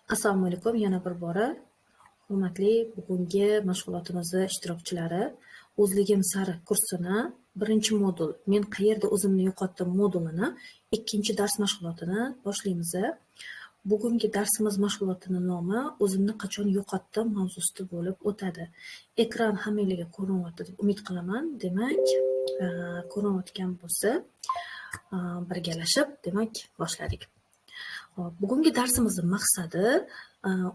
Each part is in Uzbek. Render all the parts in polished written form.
Assalomu alaykum yana bir bora. Hurmatli bugungi mashg'ulotimizni ishtirokchilari, O'zligim sari kursini birinchi modul, men qayerda o'zimni yo'qotdim modulini ikkinchi dars mashg'ulotini boshlaymiz. Bugungi darsimiz mashg'ulotining nomi O'zimni qachon yo'qotdim mavzusida bo'lib o'tadi. Ekran hammanglarga ko'rinyapti deb umid qilaman. Demak, ko'rinayotgan bo'lsa, birgalashib, demak, boshladik. Bugungi darsimizning maqsadi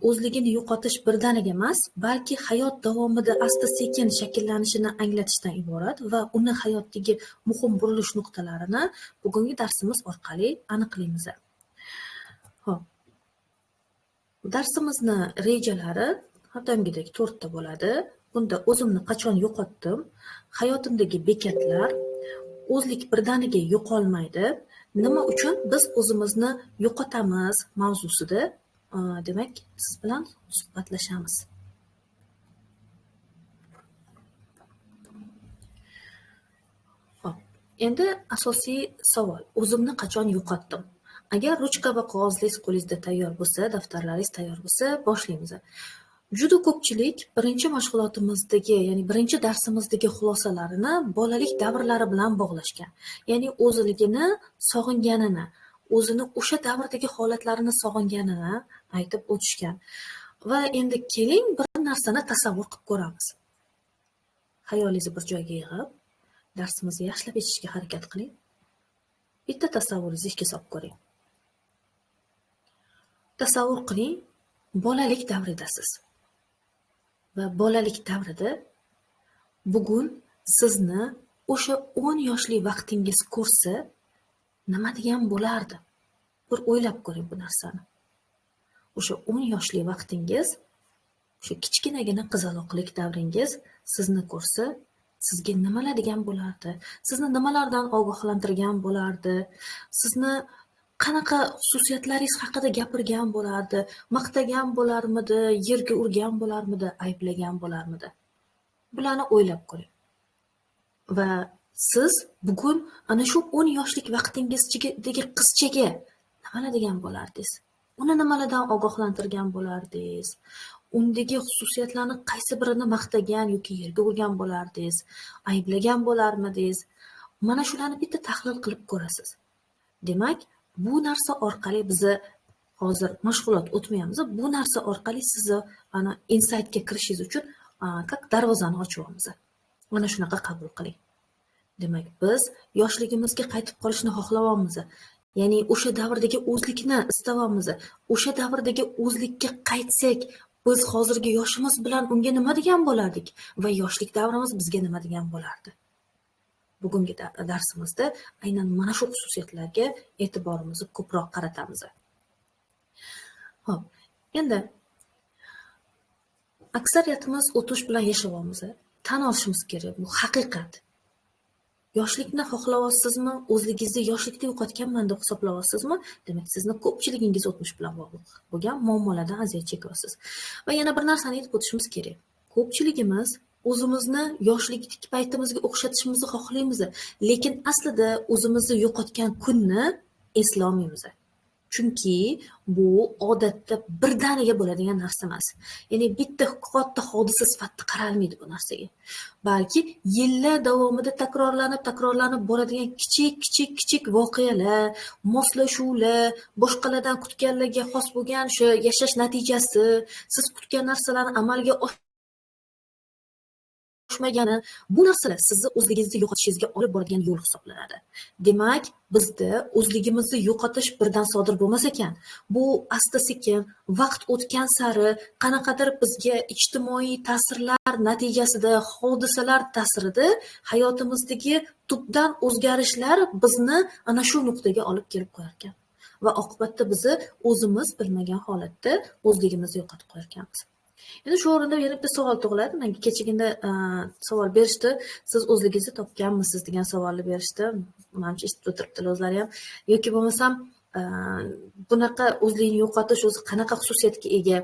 o'zligini yo'qotish birdaniga emas, balki hayot davomida asta-sekin shakllanishini anglatishdan iborat va uni hayotdagi muhim burilish nuqtalarini bugungi darsimiz orqali aniqlaymiz. Xo'p. Darsimizni rejalari har doimgidek 4 ta bo'ladi. Bunda o'zimni qachon yo'qotdim, hayotimdagi bekatlar, o'zlik birdaniga yo'qolmaydi, nima uchun biz o'zimizni yo'qotamiz mavzusida, demak, siz bilan suhbatlashamiz. Xo'p, endi asosiy savol: o'zimni qachon yo'qotdim? Agar ruchka va qog'ozingiz qo'lingizda tayyor bo'lsa, daftarlaringiz tayyor bo'lsa, boshlaymiz. Juda ko'pchilik birinchi mashg'ulotimizdagi, ya'ni birinchi darsimizdagi xulosalarini bolalik davrlari bilan bog'lashgan. Ya'ni o'zligini sog'inganini, o'zini o'sha davrdagi holatlarini sog'inganini aytib o'tishgan. Va endi keling bir narsani tasavvur qilib ko'ramiz. Xayolingizni bir joyga yig'ib, darsimizni yaxshilab eshitishga harakat qiling. Bitta tasavvuringizni ishga solib ko'ring. Tasavvur qiling, bolalik davridasiz. Va bolalik davrida bugun sizni o'sha 10 yoshli vaqtingiz ko'rsa, nima degan bo'lardi? Bir o'ylab ko'ring bu narsani. O'sha 10 yoshli vaqtingiz, o'sha kichkinagina qizaloqlik davringiz sizni ko'rsa, sizga nimalar degan bo'lardi? Sizni nimalardan ogohlantirgan bo'lardi? Sizni qanaqa xususiyatlaringiz haqida gapirgan bo'lardi? Maqtagan bo'larmidi, yerga urgan bo'larmidi, ayblagan bo'larmidi? Bularni o'ylab ko'ring. Va siz bugun ana shu 10 yoshlik vaqtingizdagi qizchaga nimalar degan bo'lardingiz? Uni nimalardan ogohlantirgan bo'lardingiz? Undagi xususiyatlarni qaysi birini maqtagan yoki yerga urgan bo'lardingiz? Ayblagan bo'larmidingiz? Mana shularni bitta tahlil qilib ko'rasiz. Demak, bu narsa orqali bizni hozir mashg'ulot o'tmaymiz. Bu narsa orqali sizni ana insaytga kirishingiz uchun как darvozani ochyapmiz. Mana shunaqa qabul qiling. Demak, biz yoshligimizga qaytib qolishni xohlayapmiz. Ya'ni o'sha davrdagi o'zlikni istayapmiz. O'sha davrdagi o'zlikka qaytsak, biz hozirgi yoshimiz bilan unga nima degan bo'lardik va yoshlik davrimiz bizga nima degan bo'lardi? Bugungi darsimizda aynan mana shu xususiyatlarga e'tiborimizni ko'proq qaratamiz. Xo'p, endi aksariyatimiz o'tish bilan yashayapmiz. Tan olishimiz kerak, bu haqiqat. Yoshlikni xohlayapsizmi? O'zligingizni yoshlikda yo'qotganman deb hisoblayapsizmi? Demak, sizni ko'pchiligingiz o'tmish bilan bog'liq bo'lgan muammolardan aziyat chekyapsiz. Va yana bir narsani aytib o'tishimiz kerak. Ko'pchiligimiz o'zimizni yoshlik paytimizga o'xshatishimizni xohlaymiz, lekin aslida o'zimizni yo'qotgan kunni eslolmaymiz. Chunki bu odatda birdaniga bo'ladigan narsa emas. Ya'ni bitta katta hodisa sifatida qaralmaydi bu narsaga. Balki yillar davomida takrorlanib, takrorlanib boradigan kichik-kichik-kichik voqealar, moslashuvlar, boshqalardan kutganlarga xos bo'lgan o'sha yashash natijasi, siz kutgan narsalarni amalga oshmagani, bu narsalar sizni o'zligingizni yo'qotishingizga olib boradigan yo'l hisoblanadi. Demak, bizda o'zligimizni yo'qotish birdan sodir bo'lmas ekan. Bu asta-sekin vaqt o'tgan sari qanaqadir bizga ijtimoiy ta'sirlar natijasida, hodisalar ta'sirida hayotimizdagi tubdan o'zgarishlar bizni ana shu nuqtaga olib kelib qo'yar ekan. Va oqibatda bizni o'zimiz bilmagan holatda o'zligimizni yo'qotib qo'yar ekanmiz. Endi shu o'rinda yana bitta savol tug'iladi. Menga kechagina savol berishdi. Siz o'zligingizni topganmisiz degan savolni berishdi. Menimcha eshitib o'tiribdilar o'zlari ham. Yoki bo'lmasam bunaqa o'zligini yo'qotish o'zi qanaqa xususiyatga ega?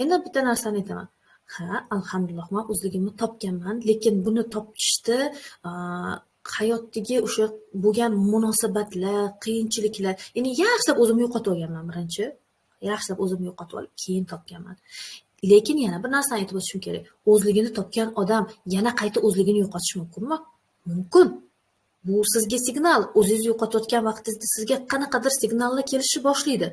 Endi bitta narsani aytaman. Ha, alhamdulillah, men o'zligimni topganman, lekin buni topishda hayotdagi o'sha bo'lgan munosabatlar, qiyinchiliklar, ya'ni yaxshilab o'zimni yo'qotib olganman birinchi. Yaxshilab o'zimni yo'qotib olib, keyin topganman. Lekin yana bir narsani aytib o'tishim kerak. O'zligini topgan odam yana qayta o'zligini yo'qotishi mumkinmi? Mumkin. Bu sizga signal. O'zingizni yo'qotayotgan vaqtingizda sizga qanaqadir signallar kelishi boshlaydi.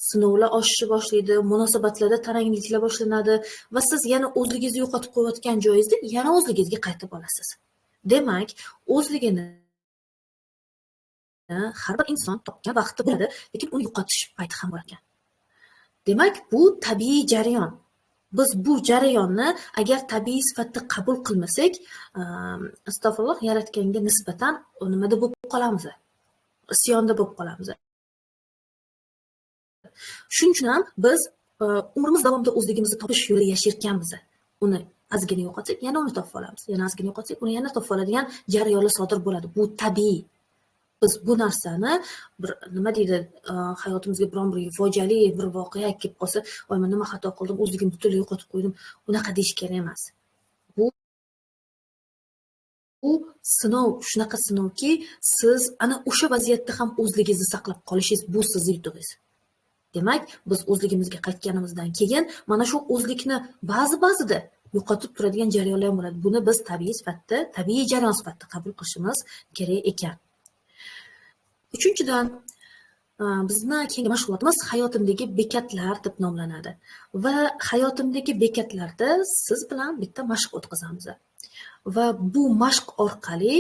Sinovlar oshishi boshlaydi, munosabatlarda tarangliklar boshlanadi va siz yana o'zligingizni yo'qotib qo'yayotgan joyingizda yana o'zligingizga qaytib olasiz. Demak, o'zligini har bir inson topgan vaqti bo'ladi, lekin uni yo'qotish payti ham bo'lar ekan. Demak, bu tabiiy jarayon. Biz bu jarayonni agar tabiiy sifatida qabul qilmasak, astag'firulloh, yaratganga nisbatan nimada bo'lib qolamiz? Isyonda bo'lib qolamiz. Shuning uchun ham biz umrimiz davomida o'zligimizni topish yo'lida yashayotganmiz. Uni ozgina yo'qotsak, yana uni topib olamiz. Yana ozgina yo'qotsak, uni yana topib oladigan jarayonlar sodir bo'ladi. Bu tabiiy. Biz bu narsani bir nima deydi, hayotimizga biron bir fojiali bir voqea kelib qolsa, voy men nima xato qildim, o'zligimni butunlay yo'qotib qo'ydim, unaqa deyish kerak emas. Bu sinov, shunaqa sinovki, siz ana o'sha vaziyatda ham o'zligingizni saqlab qolishingiz, bu sizni yutug'ingiz. Demak, biz o'zligimizga qaytganimizdan keyin mana shu o'zlikni ba'zi-ba'zida yo'qotib turadigan jarayonlar ham bo'ladi. Buni biz tabiiy sifatida, tabiiy jarayon sifatida qabul qilishimiz kerak ekan. Uchinchidan, bizni keyingi mashg'ulotimiz hayotimdagi bekatlar deb nomlanadi. Va hayotimdagi bekatlarda siz bilan bitta mashq o'tkazamiz. Va bu mashq orqali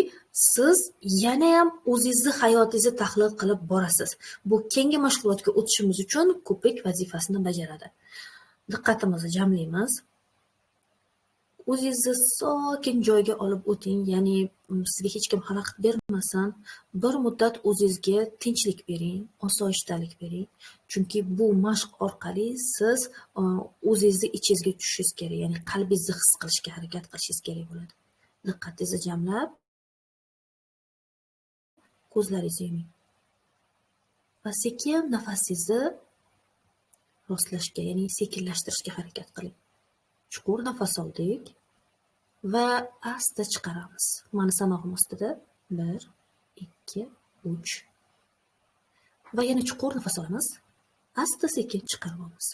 siz yana ham o'zingizni hayotingizni tahlil qilib borasiz. Bu keyingi mashg'ulotga o'tishimiz uchun ko'prik vazifasini bajaradi. Diqqatimizni jamlaymiz. O'zingizni sokin joyga olib o'ting, ya'ni sizga hech kim xalaqit bermasin. Bir muddat o'zingizga tinchlik bering, osoyishtalik bering. Chunki bu mashq orqali siz o'zingizni ichingizga tushishingiz kerak, ya'ni qalbingizni his qilishga harakat qilishingiz kerak bo'ladi. Diqqatingizni jamlab, ko'zlaringizni yuming va sekin nafasingizni rostlashga, ya'ni sekinlashtirishga harakat qiling. Chuqur nafas oldik va asta chiqaramiz. Mana sanog'im ostida 1, 2, 3. Va yana chuqur nafas olamiz. Asta sekin chiqaramiz.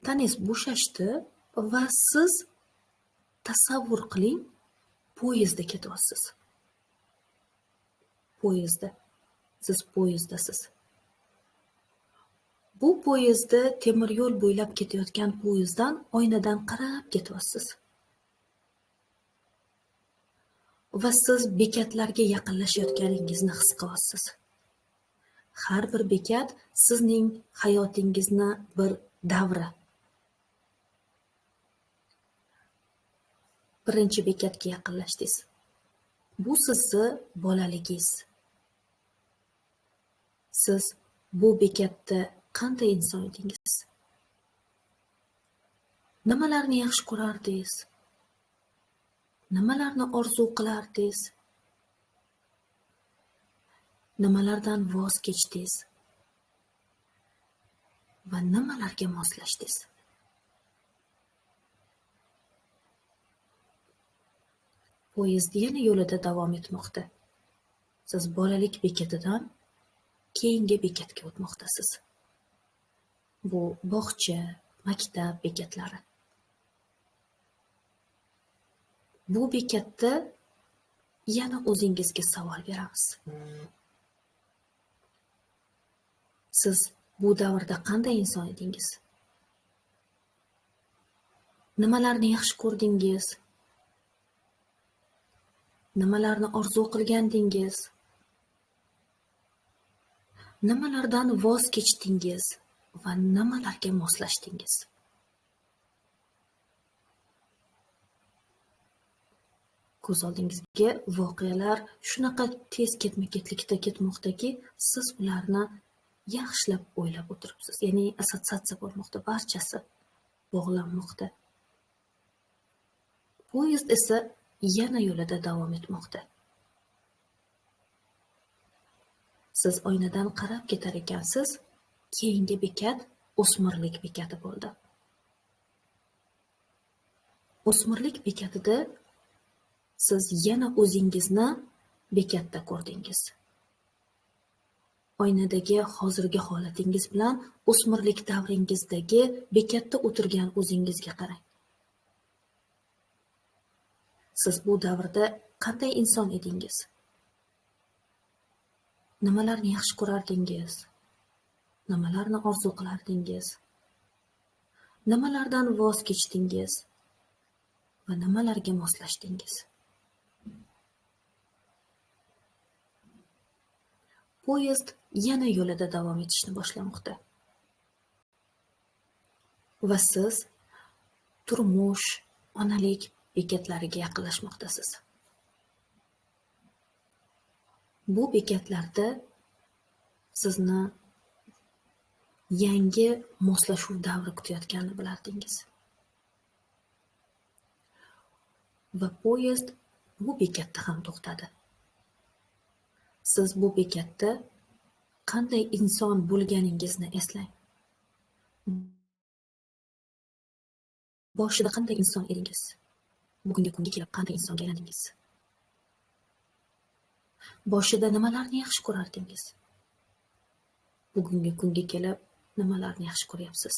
Tanangiz bo'shashdi va siz tasavvur qiling, poyezdda ketyapsiz. Poyezdda. Siz poyezddasiz. Bu poyezdda temir yo'l bo'ylab ketayotgan poyezddan oynadan qarab ketyapsiz. Va siz bekatlarga yaqinlashayotganingizni his qilyapsiz. Har bir bekat sizning hayotingizni bir davri. Birinchi bekatga yaqinlashdingiz. Bu sizni bolaligingiz. Siz bu bekatda qanday inson edingiz? Nimalarni yaxshi ko'rardingiz? Nimalarni orzu qilardingiz? Nimalardan voz kechdingiz? Va nimalarga moslashdingiz? Poyezd yana yo'lida davom etmoqda. Siz bolalik bekatidan keyingi bekatga o'tmoqdasiz. Bu bog'cha, maktab bekatlari. Bu bekatda yana o'zingizga savol beramiz. Siz bu davrda qanday inson edingiz? Nimalarni yaxshi ko'rdingiz? Nimalarni orzu qilgandingiz? Nimalardan voz kechdingiz va nimalarga moslashdingiz? Ko'z oldingizga voqealar shunaqa tez ketma-ketlikda ketmoqdaki, siz ularni yaxshilab o'ylab o'tiribsiz. Ya'ni assotsiatsiya bo'lmoqda, barchasi bog'lanmoqda. Poyezd esa yana yo'lida davom etmoqda. Siz oynadan qarab ketar ekansiz, keyingi bekat o'smirlik bekati bo'ldi. O'smirlik bekatida siz yana o'zingizni bekatda ko'rdingiz. Oynadagi hozirgi holatingiz bilan o'smirlik davringizdagi bekatda o'tirgan o'zingizga qarang. Siz bu davrda qanday inson edingiz? Nimalarni yaxshi ko'rardingiz? Nimalarni orzu qilardingiz? Nimalardan voz kechdingiz va nimalarga moslashdingiz? Poyezd yana yo'lida davom etishni boshlamoqda. Va siz turmush, onalik bekatlariga yaqinlashmoqdasiz. Bu bekatlarda sizni yangi moslashuv davri kutayotganini bilardingiz. Va poyezd bu bekatda ham to'xtadi. Siz bu bekatda qanday inson bo'lganingizni eslang. Boshida qanday inson edingiz? Bugungi kunga kelib qanday insonga aylandingiz? Boshida nimalarni yaxshi ko'rardingiz? Bugungi kunga kelib nimalarni yaxshi ko'ryapsiz?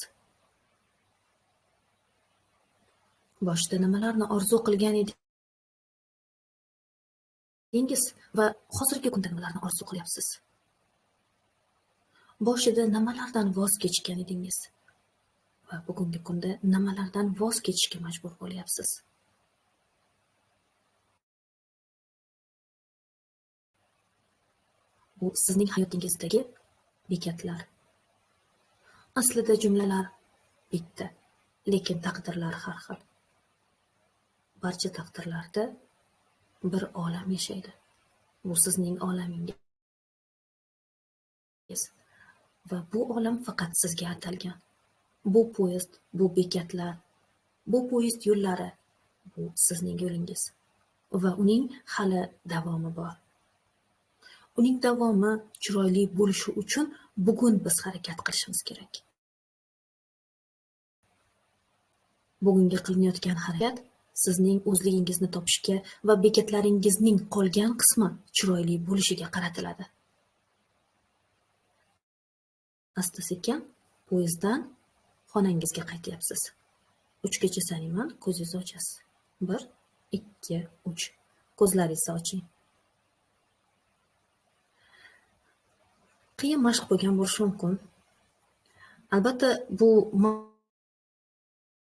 Boshida nimalarni orzu qilgan edingiz va hozirgi kunda nimalarni orzu qilyapsiz? Boshida nimalardan voz kechgan edingiz va bugungi kunda nimalardan voz kechishga majbur bo'lyapsiz? Bu sizning hayotingizdagi bekatlar. Aslida jumlalar bitta, lekin taqdirlar har xil. Barcha taqdirlarda bir olam yashaydi. Bu sizning olamingiz va bu olam faqat sizga atalgan. Bu poyezd, bu bekatlar, bu poyezd yo'llari, bu sizning yo'lingiz va uning hali davomi bor. Uning davomi chiroyli bo'lishi uchun bugun biz harakat qilishimiz kerak. Bugungi qilinayotgan harakat sizning o'zligingizni topishga va bekatlaringizning qolgan qismi chiroyli bo'lishiga qaratiladi. Asta-sekin poyezddan xonangizga qaytyapsiz. 3 gacha sanayman, ko'zingizni ochasiz. 1, 2, 3. Ko'zlaringizni oching. Qiyin mashq bo'lgan bo'lishi mumkin. Albatta, bu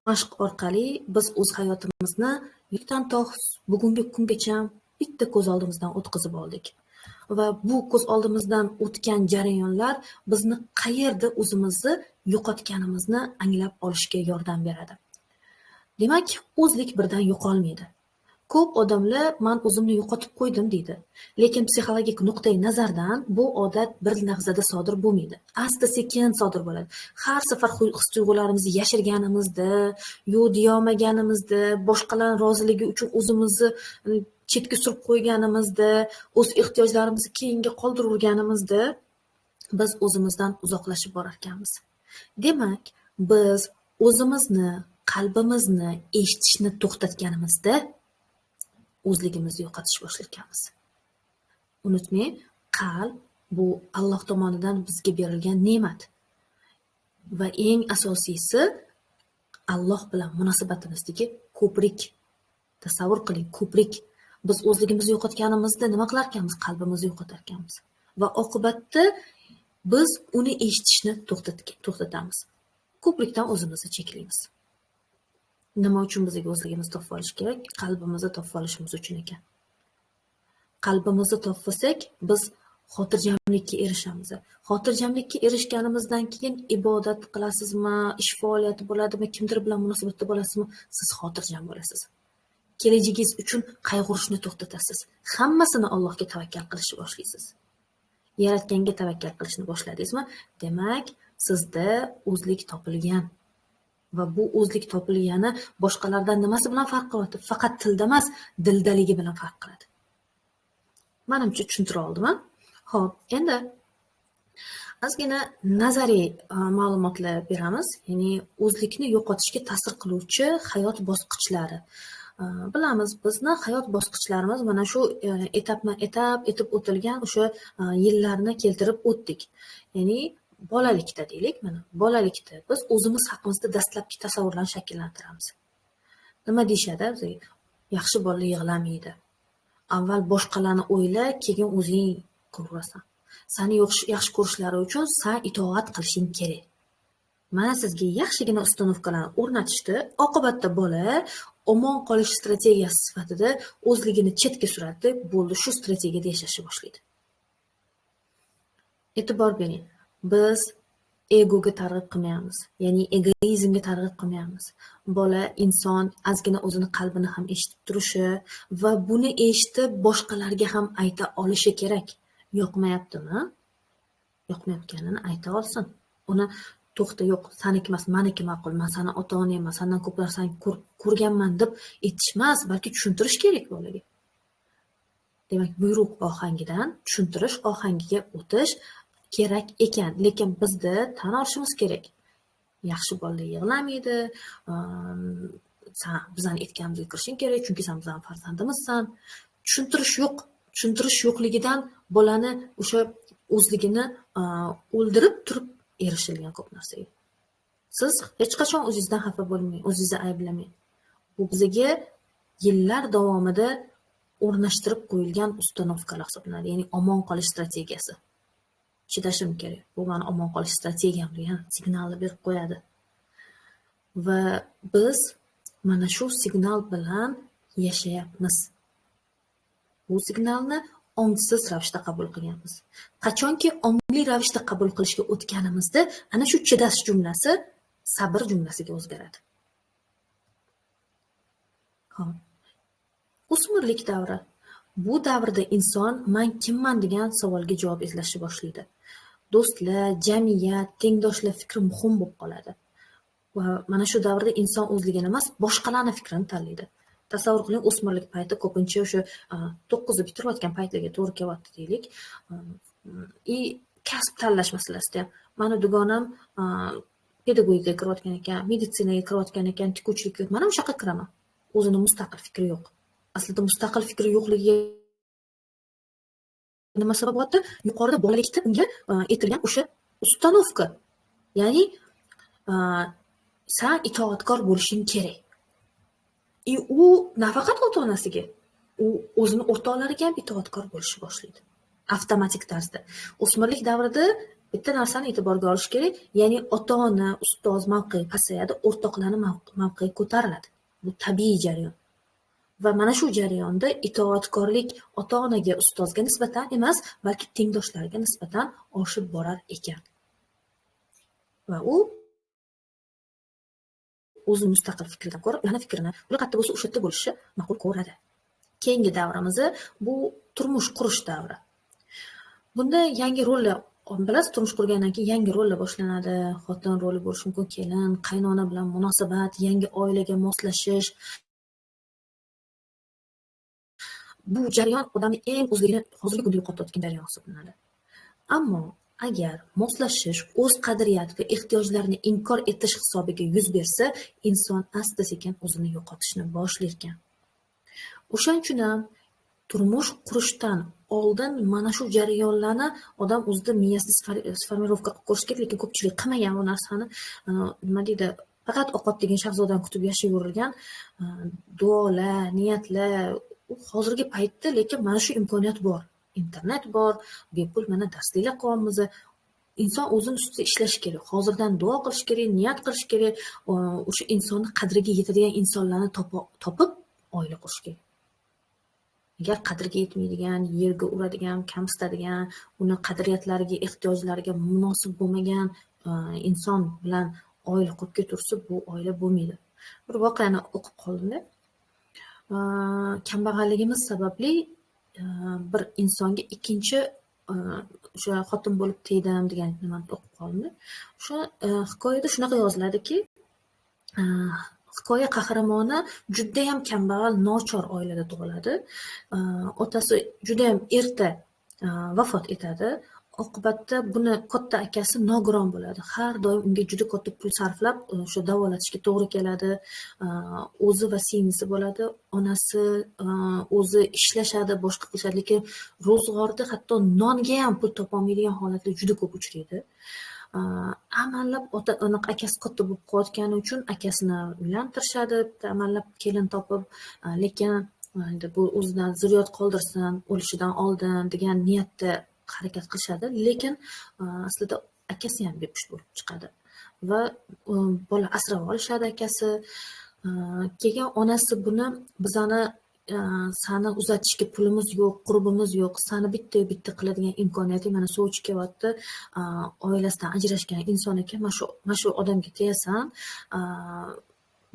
mashq orqali biz o'z hayotimizni yukdan tog' bugungi kungacha bitta ko'z oldimizdan o'tkazib oldik. Va bu ko'z oldimizdan o'tgan jarayonlar bizni qayerda o'zimizni yo'qotganimizni anglab olishga yordam beradi. Demak, o'zlik birdan yo'qolmaydi. Ko'p odamlar men o'zimni yo'qotib qo'ydim deydi. Lekin psixologik nuqtai nazardan bu odat bir lahzada sodir bo'lmaydi. Asta-sekin sodir bo'ladi. Har safar his-tuyg'ularimizni yashirganimizda, yo'q deyolmaganimizda, boshqalarning roziligi uchun o'zimizni chetga surib qo'yganimizda, o'z ehtiyojlarimizni keyinga qoldirganimizda biz o'zimizdan uzoqlashib borar ekanmiz. Demak, biz o'zimizni, qalbimizni eshitishni to'xtatganimizda o'zligimizni yo'qotish boshlaymiz. Unutmang, qalb bu Alloh tomonidan bizga berilgan ne'mat. Va eng asosiysi Alloh bilan munosabatimizdagi ko'prik. Tasavvur qiling, ko'prik. Biz o'zligimizni yo'qotganimizda nima qilar ekanmiz? Qalbimizni yo'qotar ekanmiz. Va oqibatda biz uni eshitishni to'xtatamiz. Ko'prikdan o'zimizni cheklaymiz. Nima uchun bizga o'zligimizni topib olish kerak? Qalbimizni topib olishimiz uchun ekan. Qalbimizni topib olsak, biz xotirjamlikka erishamiz. Xotirjamlikka erishganimizdan keyin ibodat qilasizmi, ish faoliyati bo'ladimi, kimdir bilan munosabatda bo'lasizmi, siz xotirjam bo'lasiz. Kelajagingiz uchun qayg'urishni to'xtatasiz. Hammasini Allohga tavakkal qilishni boshlaysiz. Yaratganga tavakkal qilishni boshladingizmi? Demak, sizda o'zlik topilgan. Va bu o'zlik topilgani boshqalardan nimasi bilan farq qiladi? Faqat tilda emas, dildaligi bilan farq qiladi. Menimcha tushuntira oldim-a? Xo'p, endi ozgina nazariy ma'lumotlar beramiz. Ya'ni o'zlikni yo'qotishga ta'sir qiluvchi hayot bosqichlari. Bilamiz, bizni hayot bosqichlarimiz mana shu etapma-etap etib o'tilgan o'sha yillarni keltirib o'tdik. Ya'ni bolalikda deylik, mana bolalikda biz o'zimiz haqimizda dastlabki tasavvurlarni shakllantiramiz. Nima deyishadi bizga? Yaxshi bola yig'lamaydi. Avval boshqalarni o'yla, keyin o'zing ko'rasan. Seni yaxshi ko'rishlari uchun san itoat qilishing kerak. Mana sizga yaxshigina ustanovkalarni o'rnatishdi. Oqibatda bola omon qolish strategiyasi sifatida o'zligini chetga suradi, bo'ldi, shu strategiyada yashashni boshlaydi. E'tibor bering, biz egoga targ'ib qilmaymiz, ya'ni egoizmga targ'ib qilmaymiz. Bola, inson ozgina o'zini qalbini ham eshitib turishi va buni eshitib boshqalarga ham ayta olishi kerak. Yoqmayaptimi? Yoqmayotganini ayta olsin. Uni to'xta, yo'q, saniki emas, maniki ma'qul, men seni ota-onangman, sendan ko'p narsani ko'rganman deb aytish emas, balki tushuntirish kerak bolaga. Demak, buyruq ohangidan tushuntirish ohangiga o'tish kerak ekan, lekin bizda tan olishimiz kerak. Yaxshi bola yig'lamaydi, sen bizani aytganimizga kirishing kerak, chunki sen bizning farzandimizsan. Tushuntirish yo'q. Tushuntirish yo'qligidan bolani o'sha o'zligini o'ldirib turib erishilgan ko'p narsaga. Siz hech qachon o'zingizdan xafa bo'lmang, o'zingizni ayblamang. Bu bizga yillar davomida o'rnashtirib qo'yilgan ustanovkalar hisoblanadi, ya'ni omon qolish strategiyasi. Chidashim kerak, bu meni omon qolish strategiyam degan signalni berib qo'yadi. Va biz mana shu signal bilan yashayapmiz. Bu signalni ongsiz ravishda qabul qilganmiz. Qachonki ongli ravishda qabul qilishga o'tganimizda ana shu chidash jumlasi sabr jumlasiga o'zgaradi. Xo'p. O'smirlik davri. Bu davrda inson men kimman degan savolga javob izlashni boshlaydi. Do'stlar, jamiyat, tengdoshlar fikri muhim bo'lib qoladi. Va mana shu davrda inson o'zligini emas, boshqalarning fikrini tanlaydi. Tasavvur qiling, o'smirlik payti ko'pincha o'sha 9-ni bitirayotgan paytlarga to'g'ri kelyapti deylik. I kasb tanlash masalasida ham mani dugonam pedagogikaga kirayotgan ekan, meditsinaga kirayotgan ekan, tikuvchilikka, mana o'sha yoqqa kiraman. O'zini mustaqil fikri yo'q. Aslida mustaqil fikri yo'qligiga nima sabab bo'lyapti? Yuqorida bolalikda unga aytilgan o'sha ustanovka. Ya'ni san itoatkor bo'lishing kerak. U nafaqat ota-onasiga, u o'zini o'rtoqlariga ham itoatkor bo'lishni boshlaydi. Avtomatik tarzda. O'smirlik davrida bitta narsani e'tiborga olish kerak, ya'ni ota-ona, ustoz mavqei pasayadi, o'rtoqlarning mavqei ko'tariladi. Bu tabiiy jarayon. Va mana shu jarayonda itoatkorlik ota-onaga, ustozga nisbatan emas, balki tengdoshlariga nisbatan oshib borar ekan. Va u o'zi mustaqil fikridan ko'ra, ularning fikrini, ular qayerda bo'lsa o'sha yerda bo'lishi ma'qul ko'radi. Keyingi davramiz bu turmush qurish davri. Bunda yangi rollar, bilasiz, turmush qurgandan keyin yangi rollar boshlanadi. Xotin roli bo'lishi mumkin, kelin, qaynona bilan munosabat, yangi oilaga moslashish. Bu jarayon odamning eng o'zligini hozirgi kunda yo'qotayotgan jarayon hisoblanadi. Ammo agar moslashish o'z qadriyat va ehtiyojlarini inkor etish hisobiga yuz bersa, inson asta-sekin o'zini yo'qotishni boshlar ekan. O'shaning uchun ham turmush qurishdan oldin mana shu jarayonlarni odam o'zida miyasida sformirovka qilib ko'rish kerak, lekin ko'pchilik qilmagan bu narsani. Nima deydi, faqat ovqat degan shahzodani kutib yashayverilgan duolar, niyatlar hozirgi paytda, lekin mana shu imkoniyat bor. Internet bor, bepul mana darsliklar qilyapmiz. Inson o'zini ustida ishlashi kerak. Hozirdan duo qilish kerak, niyat qilish kerak, o'sha insonni qadriga yetadigan insonlarni topib oila qurish kerak. Agar qadriga yetmaydigan, yerga uradigan, kamsitadigan, uni qadriyatlariga, ehtiyojlariga munosib bo'lmagan inson bilan oila qurib ketaversa, bu oila bo'lmaydi. Bir voqeani o'qib qoldimda. Kambag'alligimiz sababli bir insonga ikkinchi o'sha xotin bo'lib tegdim degan nimani o'qib qoldim. O'sha hikoyada shunaqa yoziladiki, hikoya qahramoni juda ham kambag'al, nochor oilada tug'iladi. Otasi juda ham erta vafot etadi. Oqibatda buni katta akasi nogiron bo'ladi. Har doim unga juda katta pul sarflab o'sha davolatishga to'g'ri keladi. O'zi va singlisi bo'ladi. Onasi o'zi ishlashadi, boshqa qilishadi, lekin ro'zg'orda hatto nonga ham pul topolmaydigan holatlar juda ko'p uchraydi. Amallab ota anaqa akasi katta bo'lib qolayotgani uchun akasini uylantirishadi, amallab kelin topib, lekin endi bu o'zidan zurriyot qoldirsin o'lishidan oldin degan niyatda harakat qilishadi, lekin aslida akasi ham bepusht bo'lib chiqadi va bola asrab olishadi akasi. Keyin onasi buni bizani sani uzatishga pulimiz yo'q, qurbimiz yo'q, sani bitta qiladigan imkoniyating mana sovchi kelyapti, oilasidan ajrashgan inson ekan, mana shu odamga tegasan,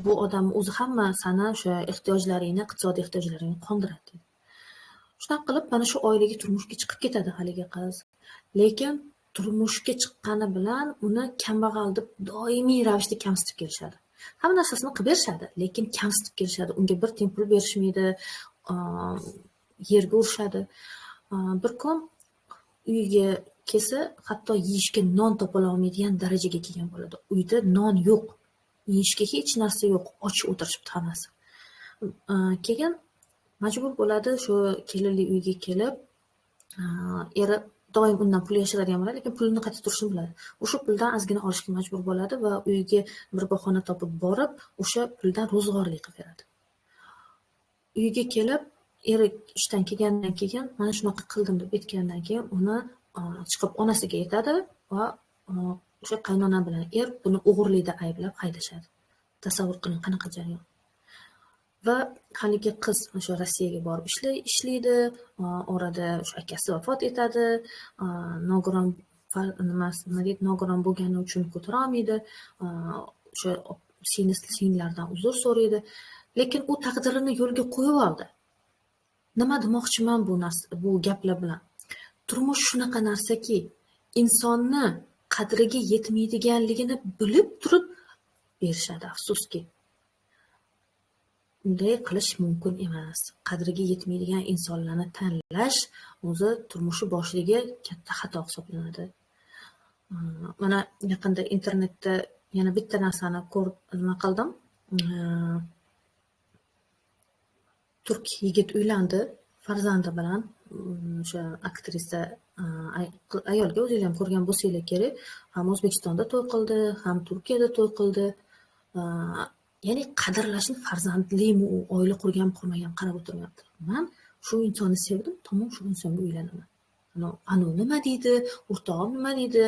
bu odam o'zi hamma sani o'sha ehtiyojlaringni, iqtisodiy ehtiyojlaringni qondiradi deydi. Shunaqa qilib mana shu oilaga turmushga chiqib ketadi haligi qiz. Lekin turmushga chiqqani bilan uni kambag'al deb doimiy ravishda kamsitib kelishadi. Hamma narsasini qilib berishadi, lekin kamsitib kelishadi. Unga bir tiyin pul berishmaydi, yerga urishadi. Bir kun uyiga kelsa, hatto yeyishga non topa olmaydigan darajaga kelgan bo'ladi. Uyda non yo'q, yeyishga hech narsa yo'q, och o'tirishibdi hammasi. Keyin majbur bo'ladi shu kelinli uyga kelib, eri doim undan pul yashiradigan bo'ladi, lekin pulini qayerda turishini biladi. O'sha puldan ozgina olishga majbur bo'ladi va uyiga bir bahona topib borib, o'sha puldan ro'zg'orlik qilib beradi. Uyga kelib, eri ishdan kelgandan keyin mana shunaqa qildim deb aytgandan keyin uni chiqib onasiga aytadi va o'sha qaynona bilan er buni o'g'irlikda ayblab haydashadi. Tasavvur qiling qanaqa jarayon. Va haligi qiz o'sha Rossiyaga borib ishlaydi, orada o'sha akasi vafot etadi, nogiron nima deydi, nogiron bo'lgani uchun ko'tara olmaydi, o'sha singlilaridan uzr so'raydi, lekin u taqdirini yo'lga qo'yib oldi. Nima demoqchiman bu narsa, bu gaplar bilan? Turmush shunaqa narsaki, insonni qadriga yetmaydiganligini bilib turib berishadi, afsuski. Unday qilish mumkin emas. Qadriga yetmaydigan insonlarni tanlash o'zi turmushi boshidagi katta xato hisoblanadi. Mana yaqinda internetda yana bitta narsani ko'rib nima qildim. Turk yigit uylandi farzandi bilan, o'sha aktrisa ayolga, o'zinglar ham ko'rgan bo'lsanglar kerak, ham O'zbekistonda to'y qildi, ham Turkiyada to'y qildi. Ya'ni qadrlashni farzandlimi u, oila qurgan qurmagan qarab o'tirmayapti. Men shu insonni sevdim, tamom shu insonga uylanaman. Anu nima deydi, o'rtog'im nima deydi,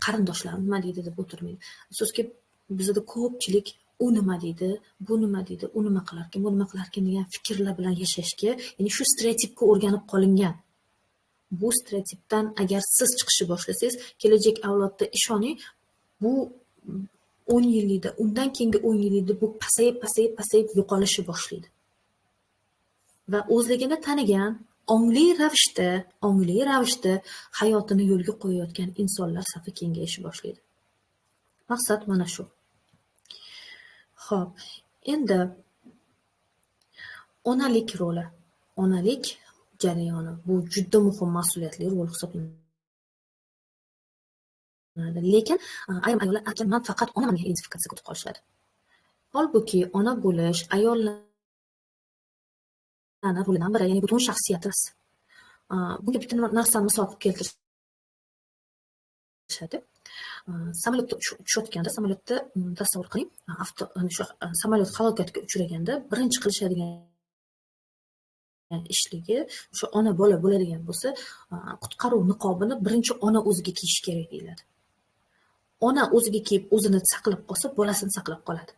qarindoshlarim nima deydi deb o'tirmaydi. Afsuski bizda ko'pchilik u nima deydi, bu nima deydi, u nima qilarkan, bu nima qilarkan degan fikrlar bilan yashashga, ya'ni shu stereotipga o'rganib qolingan. Bu stereotipdan agar siz chiqishni boshlasangiz, kelajak avlodda ishoning, bu 10 yillikda, undan keyingi 10 yillikda bu pasayib, pasayib, pasayib yo'qolishi boshlaydi. Va o'zligini tanigan, ongli ravishda hayotini yo'lga qo'yayotgan insonlar safi kengayishi boshlaydi. Maqsad mana shu. Xo'p, endi onalik roli, onalik jarayoni bu juda muhim mas'uliyatli rol hisoblanadi. Lekin ayrim ayollar agar men faqat onaman degan identifikatsiyaga o'tib qolishadi. Holbuki ona bo'lish ayollarning rolidan biri, ya'ni butun shaxsiyati. Bunga bitta narsani misol qilib keltirishadi. Samolyotda uchayotganda, samolyotda tasavvur qiling, o'sha samolyot halokatga uchraganda birinchi qilishadigan ishligi o'sha ona bola bo'ladigan bo'lsa, qutqaruv niqobini birinchi ona o'ziga kiyishi kerak deyiladi. Ona o'ziga kiyib o'zini saqlab qolsa, bolasini saqlab qoladi.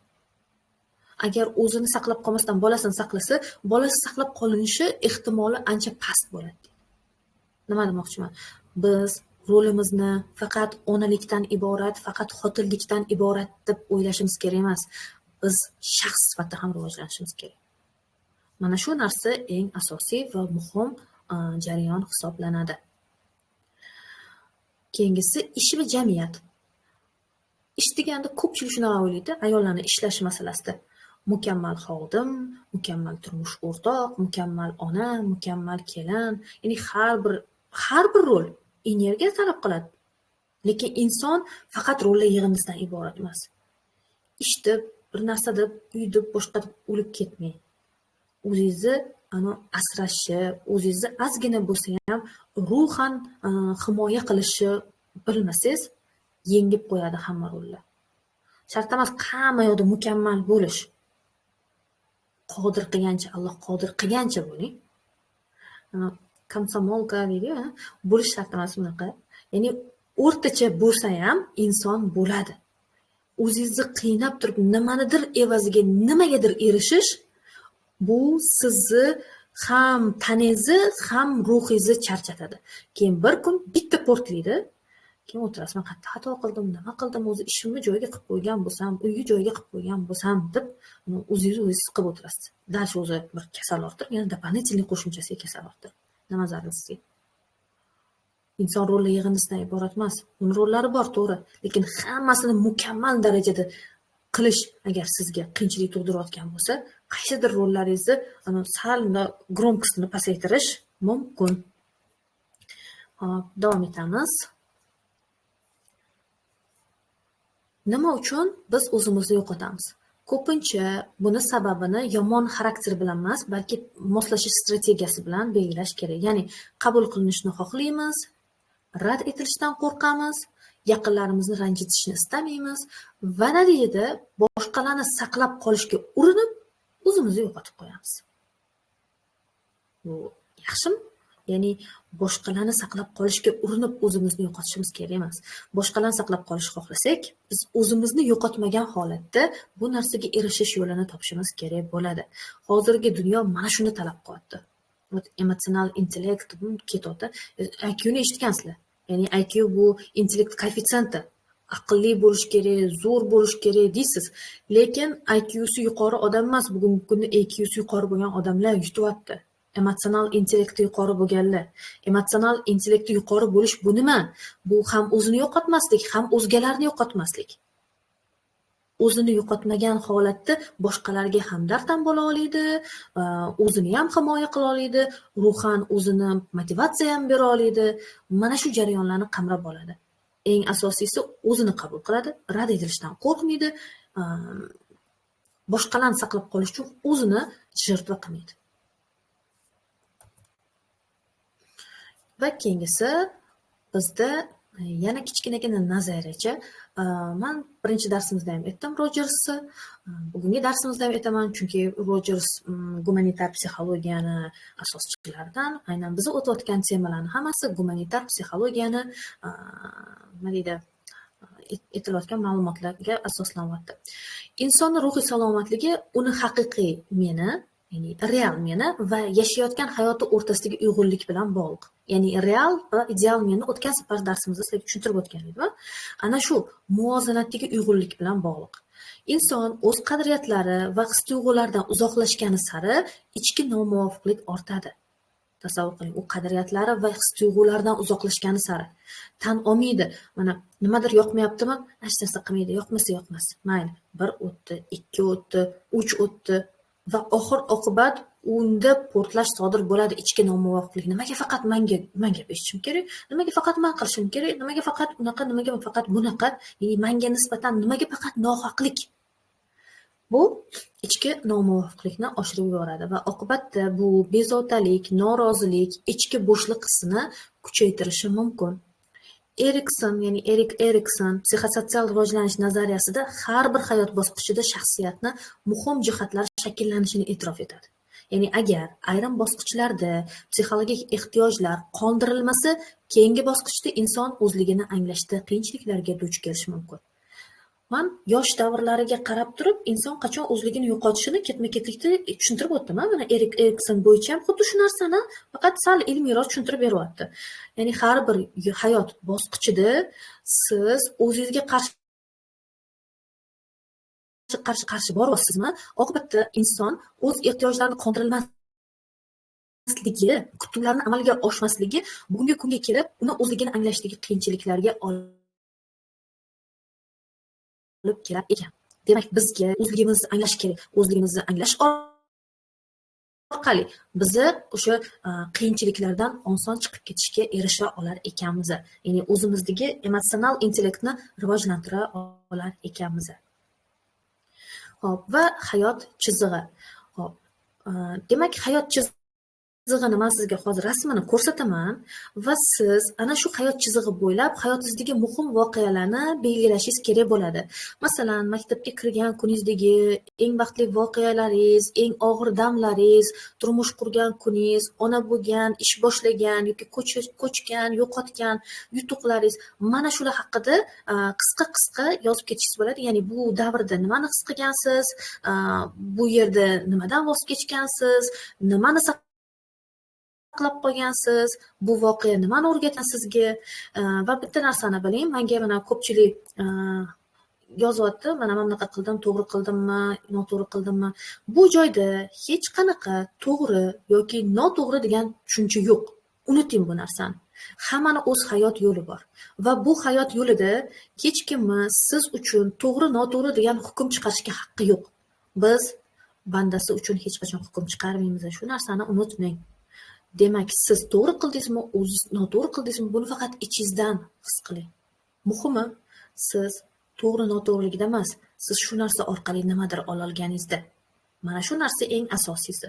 Agar o'zini saqlab qolmasdan bolasini saqlasa, bolasi saqlab qolinishi ehtimoli ancha past bo'ladi. Nima demoqchiman? Biz rolimizni faqat onalikdan iborat, faqat xotinlikdan iborat deb o'ylashimiz kerak emas. Biz shaxs sifatida ham rivojlanishimiz kerak. Mana shu narsa eng asosiy va muhim jarayon hisoblanadi. Keyingisi ish va jamiyat. Ish deganda ko'pchilik shunaqa o'ylaydi, ayollarni ishlash masalasida mukammal xodim, mukammal turmush o'rtoq, mukammal ona, mukammal kelin, ya'ni har bir rol Energiya talab qiladi. Lekin inson faqat rollar yig'indisidan iborat emas. Ish deb, bir narsa deb, uy deb, boshqa deb o'lib ketmang. O'zingizni asrashi, o'zingizni ozgina bo'lsa ham ruhan himoya qilishni bilmasangiz, yengib qo'yadi hamma rollar. Shart emas hamma yoqda mukammal bo'lish. Qodir qilgancha, Alloh qodir qilgancha bo'ling. Komsomolka deydi-ku, bo'lish shart emas bunaqa. Ya'ni o'rtacha bo'lsa ham inson bo'ladi. O'zingizni qiynab turib nimanidir evaziga nimagadir erishish, bu sizni ham tanangizni, ham ruhingizni charchatadi. Keyin bir kun bitta portlaydi. Keyin o'tirasiz, men qayerda xato qildim, nima qildim, o'zi ishimni joyiga qilib qo'ygan bo'lsam, uyni joyiga qilib qo'ygan bo'lsam deb o'zingizni o'zingiz siqib o'tirasiz. Dальше o'zi bir kasal orttirib, yana дополнительный qo'shimchasiga kasal orttirib. Nima zarur sizga? Inson rollar yig'indisidan iborat emas. Uni rollari bor, to'g'ri, lekin hammasini mukammal darajada qilish agar sizga qiyinchilik tug'dirayotgan bo'lsa, qaysidir rollaringizni sal громкостini pasaytirish mumkin. Hop, davom etamiz. Nima uchun biz o'zimizni yo'qotamiz? Ko'pincha buni sababini yomon xarakter bilan emas, balki moslashish strategiyasi bilan belgilash kerak. Ya'ni qabul qilinishni xohlaymiz, rad etilishdan qo'rqamiz, yaqinlarimizni ranjitishni istamaymiz va natijada boshqalarni saqlab qolishga urinib o'zimizni yo'qotib qo'yamiz. Bu yaxshimi? Ya'ni boshqalarni saqlab qolishga urinib o'zimizni yo'qotishimiz kerak emas. Boshqalarni saqlab qolishni xohlasak, biz o'zimizni yo'qotmagan holatda bu narsaga erishish yo'lini topishimiz kerak bo'ladi. Hozirgi dunyo mana shuni talab qilyapti. Emotsional intellekt ketyapti. IQni eshitgansizlar. Ya'ni IQ bu intellekt koeffitsiyenti. Aqlli bo'lish kerak, zo'r bo'lish kerak deysiz. Lekin IQsi yuqori odam emas, bugungi kunda IQsi yuqori bo'lgan odamlar yutyapti. Emotsional intellekti yuqori bo'lganlar. Emotsional intellekti yuqori bo'lish bu nima? Bu ham o'zini yo'qotmaslik, ham o'zgalarni yo'qotmaslik. O'zini yo'qotmagan holatda boshqalarga hamdard ham bo'la oladi, o'zini ham himoya qila oladi, ruhan o'zini motivatsiya ham bera oladi. Mana shu jarayonlarni qamrab oladi. Eng asosiysi o'zini qabul qiladi, rad etilishdan qo'rqmaydi, boshqalarni saqlab qolish uchun o'zini жертва qilmaydi. Va keyingisi bizda yana kichkinagina nazariyacha. Men birinchi darsimizda ham aytdim Rojersni, bugungi darsimizda ham aytaman, chunki Rojers gumanitar psixologiyani asoschilaridan. Aynan biz o'tayotgan temalarning hammasi gumanitar psixologiyani nima deydi, aytilayotgan ma'lumotlarga asoslanyapti. Insonning ruhiy salomatligi uni haqiqiy meni, ya'ni real meni va yashayotgan hayoti o'rtasidagi uyg'unlik bilan bog'liq. Ya'ni real va ideal meni o'tgan safar darsimizda sizlarga tushuntirib o'tgan edim. Ana shu muvozanatdagi uyg'unlik bilan bog'liq. Inson o'z qadriyatlari va his-tuyg'ularidan uzoqlashgani sari ichki nomuvofiqlik ortadi. Tasavvur qiling, u qadriyatlari va his-tuyg'ularidan uzoqlashgani sari tan olmaydi. Mana nimadir yoqmayaptimi? Hech narsa qilmaydi, yoqmasa yoqmas. Mayli, 1 o'tdi, 2 o'tdi, 3 o'tdi va oxir oqibat unda portlash sodir bo'ladi, ichki nomuvofiqlik. Nimaga faqat menga gap eshitishim kerak? Nimaga faqat men qilishim kerak? Nimaga faqat unaqa, nimaga faqat bunaqa? Ya'ni menga nisbatan nimaga faqat nohaqlik? Bu ichki nomuvofiqlikni oshirib yuboradi va oqibatda bu bezovtalik, norozilik, ichki bo'shliq hissini kuchaytirishi mumkin. Erikson, ya'ni Erik Erikson psixosotsial rivojlanish nazariyasida har bir hayot bosqichida shaxsiyatni muhim jihatlari shakllanishini e'tirof etadi. Ya'ni agar ayrim bosqichlarda psixologik ehtiyojlar qondirilmasa, keyingi bosqichda inson o'zligini anglashda qiyinchiliklarga duch kelishi mumkin. Man yosh davrlariga qarab turib inson qachon o'zligini yo'qotishini ketma-ketlikda tushuntirib o'tdim. Mana Erik Erikson bo'yicha ham xuddi shu narsani faqat sal ilmiyroq tushuntirib beryapti. Ya'ni har bir hayot bosqichida siz o'zingizga qarshi boryapsizmi? Oqibatda inson o'z ehtiyojlarini qondirilmasligi, kutuvlarni amalga oshmasligi bugungi kunga kelib uni o'zligini anglashdagi qiyinchiliklarga olib kelar ekan. Demak, bizga o'zligimizni anglash kerak. O'zligimizni anglash orqali bizni o'sha qiyinchiliklardan oson chiqib ketishga erisha olar ekanmiz. Ya'ni o'zimizdagi emotsional intellektni rivojlantira olar ekanmiz. Xo'p, va hayot chizig'i. Xo'p, demak, hayot chizig'ini men sizga hozir rasmini ko'rsataman va siz ana shu hayot chizig'i bo'ylab hayotingizdagi muhim voqealarni belgilashingiz kerak bo'ladi. Masalan, maktabga kirgan kuningizdagi eng baxtli voqealaringiz, eng og'ir damlaringiz, turmush qurgan kuningiz, ona bo'lgan, ish boshlagan yoki ko'chgan, yo'qotgan yutuqlaringiz, mana shular haqida qisqa-qisqa yozib ketishingiz bo'ladi. Ya'ni bu davrda nimani his qilgansiz, bu yerda nimadan voz kechgansiz, nimani saqlab qolgansiz, bu voqea nimani o'rgatgan sizga. Va bitta narsani biling, menga mana ko'pchilik yozyapti, mana bunaqa qildim, to'g'ri qildimmi, noto'g'ri qildimmi. Bu joyda hech qanaqa to'g'ri yoki noto'g'ri degan tushuncha yo'q. Unuting bu narsani. Hammani o'z hayot yo'li bor va bu hayot yo'lida hech kimni siz uchun to'g'ri, noto'g'ri degan hukm chiqarishga haqqi yo'q. Biz bandasi uchun hech qachon hukm chiqarmaymiz. Shu narsani unutmang. Demak, siz to'g'ri qildingizmi, o'zingiz noto'g'ri qildingizmi, buni faqat ichingizdan his qiling. Muhimi, siz to'g'ri noto'g'riligida emas, siz shu narsa orqali nimadir ololganingizda. Mana shu narsa eng asosiysi.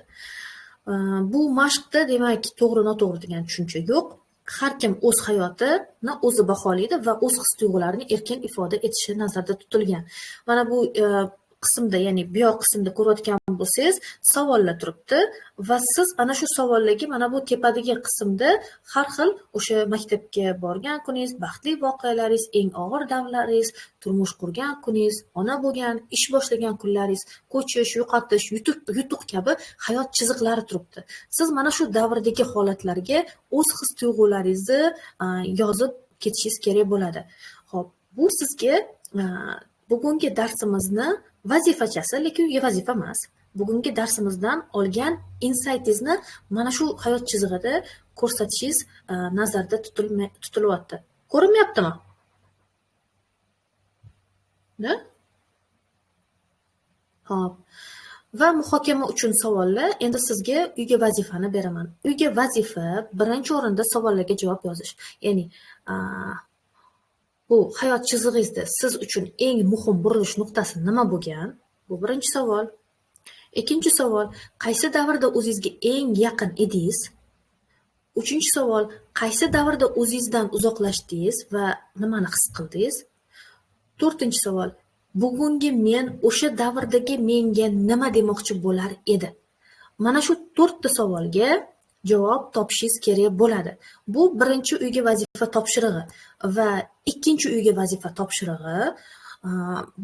Bu mashqda demak, to'g'ri noto'g'ri degan tushuncha yo'q. Har kim o'z hayotini o'zi baholaydi va o'z his-tuyg'ularini erkin ifoda etishi nazarda tutilgan. Mana bu qismda, ya'ni bu yoq qismda ko'rayotgan bo'lsangiz, savollar turibdi va siz ana shu savollarga mana bu tepadagi qismda har xil o'sha maktabga borgan kuningiz, baxtli voqealaringiz, eng og'ir damlaringiz, turmush qurgan kuningiz, ona bo'lgan, ish boshlagan kunlaringiz, ko'chish, yo'qotish, yutuq kabi hayot chiziqlari turibdi. Siz mana shu davrdagi holatlarga o'z his-tuyg'ularingizni yozib ketishingiz kerak bo'ladi. Xo'p, bu sizga bugungi darsimizni vazifachasi, lekin uyga vazifa emas. Bugungi darsimizdan olgan insaytingizni mana shu hayot chizig'ida ko'rsatishingiz nazarda tutilyapti. Ko'rinmayaptimi? Da? Xo'p. Va muhokama uchun savollar. Endi sizga uyga vazifani beraman. Uyga vazifa birinchi o'rinda savollarga javob yozish. Ya'ni bu hayot chizig'ingizda siz uchun eng muhim burilish nuqtasi nima bo'lgan? Bu birinchi savol. Ikkinchi savol, qaysi davrda o'zingizga eng yaqin edingiz? Uchinchi savol, qaysi davrda o'zingizdan uzoqlashdingiz va nimani his qildingiz? To'rtinchi savol, bugungi men o'sha davrdagi menga nima demoqchi bo'lar edi? Mana shu to'rtta savolga javob topishingiz kerak bo'ladi. Bu birinchi uyga vazifa topshirig'i va ikkinchi uyga vazifa topshirig'i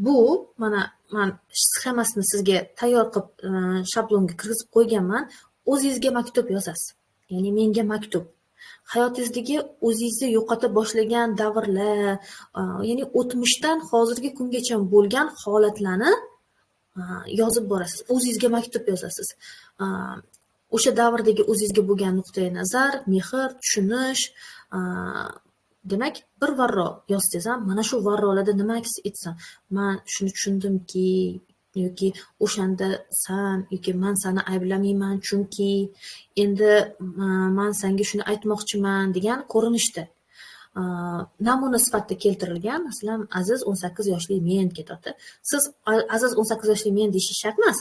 bu mana men sxemasini sizga tayyor qilib shablonga kirgizib qo'yganman. O'zingizga maktub yozasiz. Ya'ni menga maktub. Hayotingizdagi o'zingizni yo'qota boshlagan davrlar, ya'ni o'tmishdan hozirgi kungacha bo'lgan holatlarni yozib borasiz. O'zingizga maktub yozasiz. O'sha davrdagi o'zingizga bo'lgan nuqtai nazar, mehr, tushunish, demak, bir varroq yozsangiz ham, mana shu varroqlarda nima aks etsa, men shuni tushundimki, yoki o'shanda san yoki men seni ayblamayman, chunki endi men senga shuni aytmoqchiman degan ko'rinishda namuna sifatida keltirilgan. Masalan, aziz 18 yoshli men ketyapti. Siz aziz 18 yoshli men deyishingiz shart emas.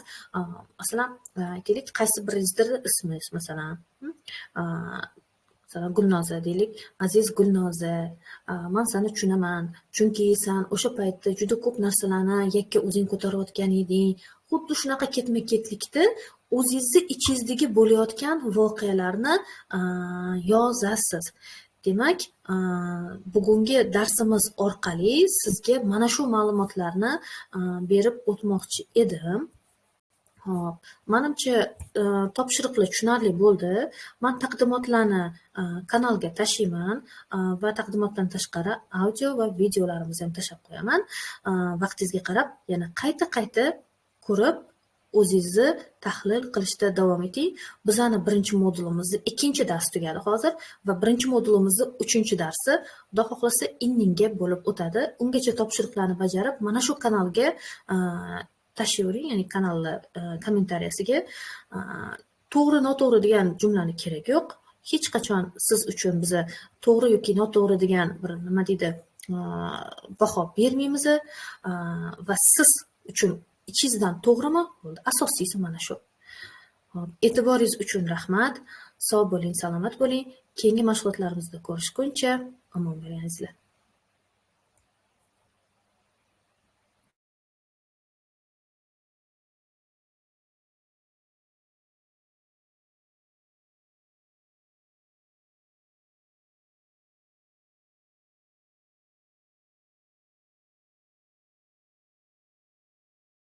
Masalan, aytaylik, qaysi biringizdir ismingiz, masalan, masalan Gulnoza deylik. Aziz Gulnoza, men seni tushunaman, chunki sen o'sha paytda juda ko'p narsalarni yakka o'zing ko'tarayotgan eding. Xuddi shunaqa ketma-ketlikda o'zingizni ichingizdagi bo'layotgan voqealarni yozasiz. Demak, bugungi darsimiz orqali sizga mana shu ma'lumotlarni berib o'tmoqchi edim. Xo'p, menimcha topshiriqlar tushunarli bo'ldi. Men taqdimotlarni kanalga tashlayman va taqdimotdan tashqari audio va videolarimizni ham tashlab qo'yaman. Vaqtingizga qarab yana qayta-qayta ko'rib o'zingizni tahlil qilishda davom eting. Bizani birinchi modulimizni ikkinchi dars tugadi hozir va birinchi modulimizni uchinchi darsi Xudo xohlasa indinga bo'lib o'tadi. Ungacha topshiriqlarni bajarib, mana shu kanalga tashlayvering, ya'ni kanalni kommentariyasiga To'g'ri, noto'g'ri degan jumlani kerak yo'q. Hech qachon siz uchun biza to'g'ri yoki noto'g'ri degan bir nima deydi, baho bermaymiz va siz uchun ichingizdan to'g'rimi? Bo'ldi. Asosiysi mana shu. Hop, e'tiboringiz uchun rahmat. Sog' bo'ling, salomat bo'ling. Keyingi mashg'ulotlarimizda ko'rishguncha omon bo'ling, azizlar.